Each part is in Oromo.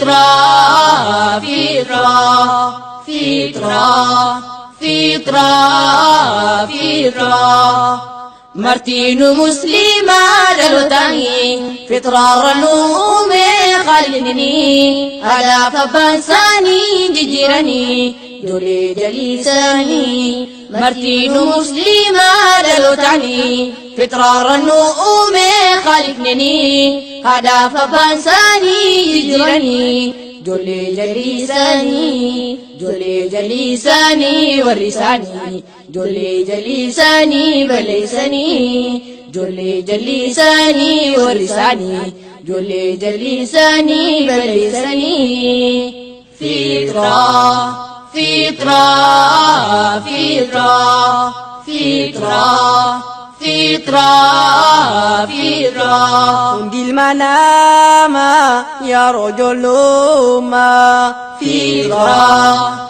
Fitra, fitra, fitra, fitra, fitra. Martinu muslima dhalotani fitra nuume khalini hadaaf abbaan isaanii jijjiiranii ijoollee jaliisanii. Martinu muslima dhalotani fitra nuume khalini hadaaf abbaan isaanii jijjiiranii ijoollee jaliisanii, ijoollee jaliisanii warri isaanii, ijoollee jaliisanii balleessanii, ijoollee jaliisanii warri isaanii, ijoollee jaliisanii balleessanii. Fitra, fitra, fitra, fitra, fitra, fitra. Hundi ilma namaa yeroo ijoollummaa Fitra.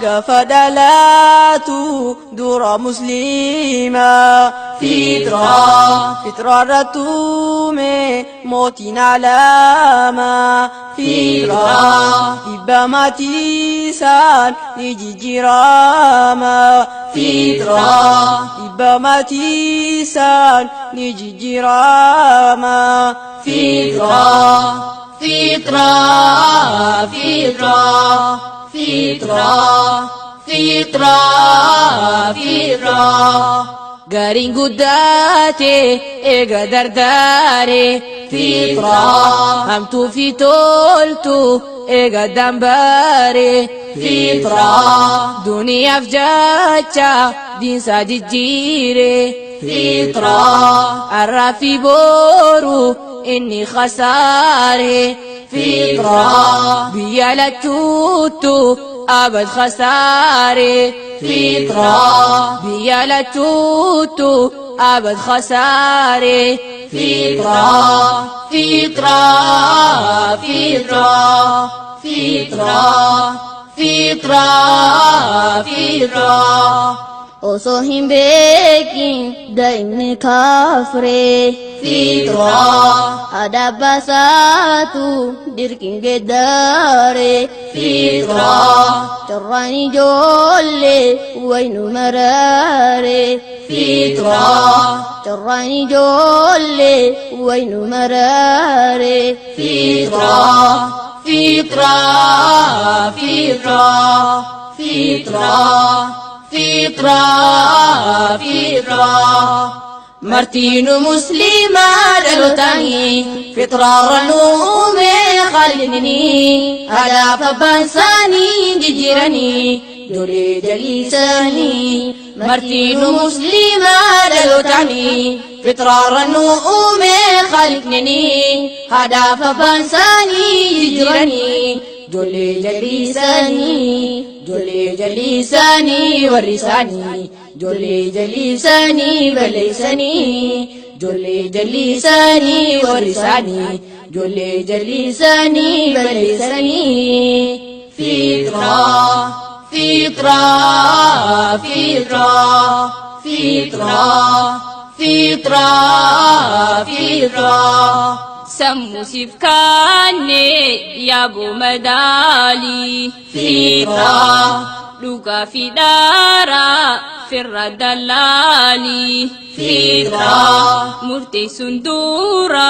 Gaafa dhalatu dura muslimaa Fitra. Fitra irratti mootiin alaamaa Fitra. Dhibba maatiisaan ni jijjiirama Fitra. Dhibba maatiisaan ni jijjiirama Fitra, fitra, fitra, fitra, fitra, fitra. Gariin guddaate eega dardaare fitra, hamtuu fi toltu eega dambaare fitra, duniyaaf jecha diinsaa jijjiire fitra, arraa fi boru inni khasaare fitra, biyya lachuuttu abad khasaare fitra, biyya lachuuttu abad khasaare fitra, fitra, fitra, fitra, fitra, fitra. Osoo hin beekin daa'imni kaafree Fitra. Haadha abbaasaatu dirqiin geeddaree Fitra. Carraan ijoollee waynu maraaree Fitra. Carraan ijoollee waynu maraaree Fitra, fitra, fitra, fitra, fitra, fitra. Martinu muslima dhalotani fitra nuume khalini hadaaf abbaan isaanii jijjiiranii ijoollee jaliisanii. Martinu muslima dhalotani fitra nuume khalini hadaaf abbaan isaanii jijjiiranii ijoollee jaliisanii, ijoollee jaliisanii warri isaanii, ijoollee jaliisanii balleessanii, ijoollee jaliisanii warri isaanii, ijoollee jaliisanii balleessanii. Fitra, fitra, fitra, fitra, fitra, fitra. Sammuu siif kaanne yaaboo madaalii Fitra. Dhugaa fi dhaaraa firra dallaalii Fitra. Murteessuun dura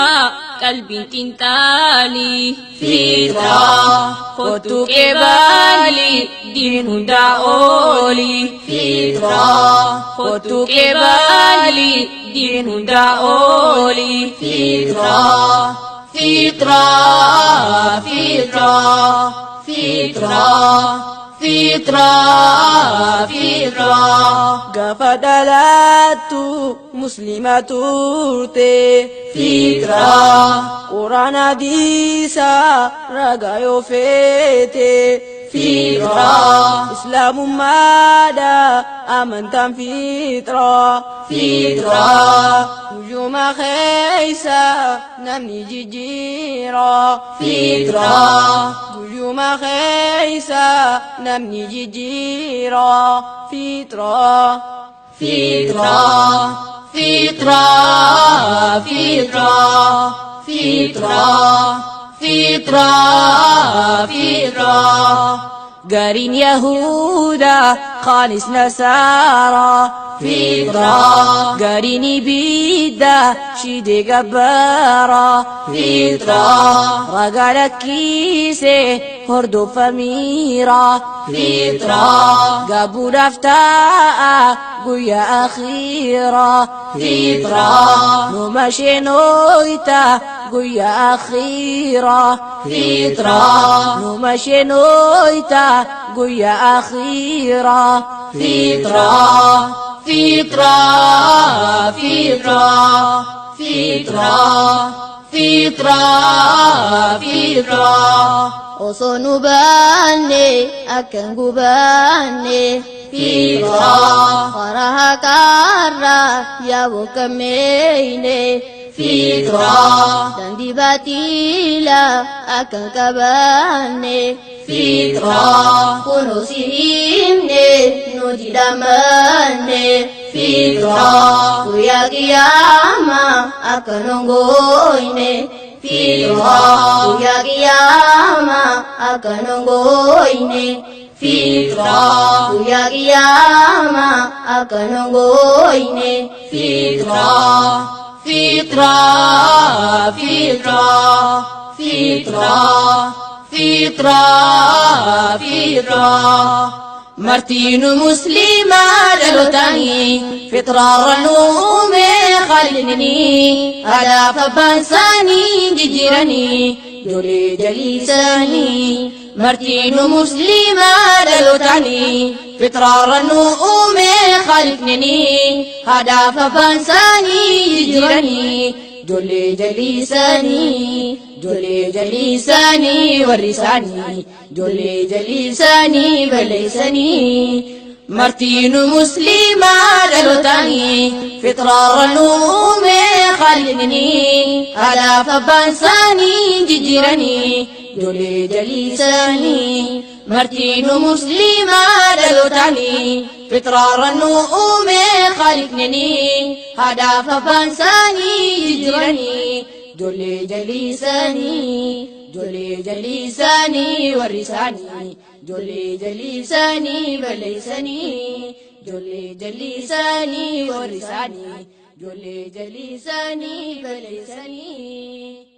qalbiin xinxaalii Fitra. Kottu qeebaalii diin hundaa oolii Fitra. Kottu qeebaalii diin hundaa oolii Fitra, fitra, fitra, fitra, fitra, fitra. Gaafa dhalattu muslima turte Fitra. Quraana hadiisa ragaa yoo feete Fitra. Islaamummaadha amantaan fitra Fitra. Guyyuma keessa namni jijjiira Fitra. Guyyuma keessa namni jijjiira fitra Fitra, fitra, fitra, fitra, Fitra Fitra. Garin Yahuda khalis Nasara Fitra. Garin ibidda shide gabbara Fitra. Ragala kiise hordofa miira Fitra. Gabuudhaaf taa'a guyyaa akhiira Fitra. Numa sheenooyta guyyaa akhiira Fitra. Numa sheenooyta guyyaa akhiira Fitra. Fitra. Fitra. Fitra. Fitra. Fitra. Osoo nu baanne akkan gubaanne. Fitra. Karaa haqaarraa yaaboo kammeeyne. Fitra. Daandii baatiilaa akkan qabaanne. Fitra. Kunoo si himne nuti dhamanne. Fitra. Guyyaa qiyaamaa akka nu hin gooyne. Fitra. Guyyaa qiyaamaa akka nu hin gooyne. Fitra. Guyyaa qiyaamaa akka nu hin gooyne. Fitra. Fitra. Fitra. Fitra. Fitra. Fitra. Martiinu muslimaa dhalootanii fitraarra nuume khaliqnii adaaf abbaan isaanii jijjiiranii ijoollee jaliisanii. Martiinu muslimaa dhalootanii fitraarra nuume khaliqnii adaaf abbaan isaanii jijjiiranii ijoollee jaliisanii. Ijoollee jaliisanii warri isaanii ijoollee jaliisanii balleessanii. Martiinu muslimaa dhalootanii fitraarra nuume khaliqnii adaaf abbaan isaanii jijjiiranii ijoollee jaliisanii. Martiinu muslimaa dhalootanii fitraarra nuume khaliqnii adaaf abbaan isaanii jijjiiranii ijoollee jaliisanii. Ijoollee jaliisanii warri isaanii ijoollee jaliisanii balleessanii. Ijoollee jaliisanii warri isaanii ijoollee jaliisanii balleessanii.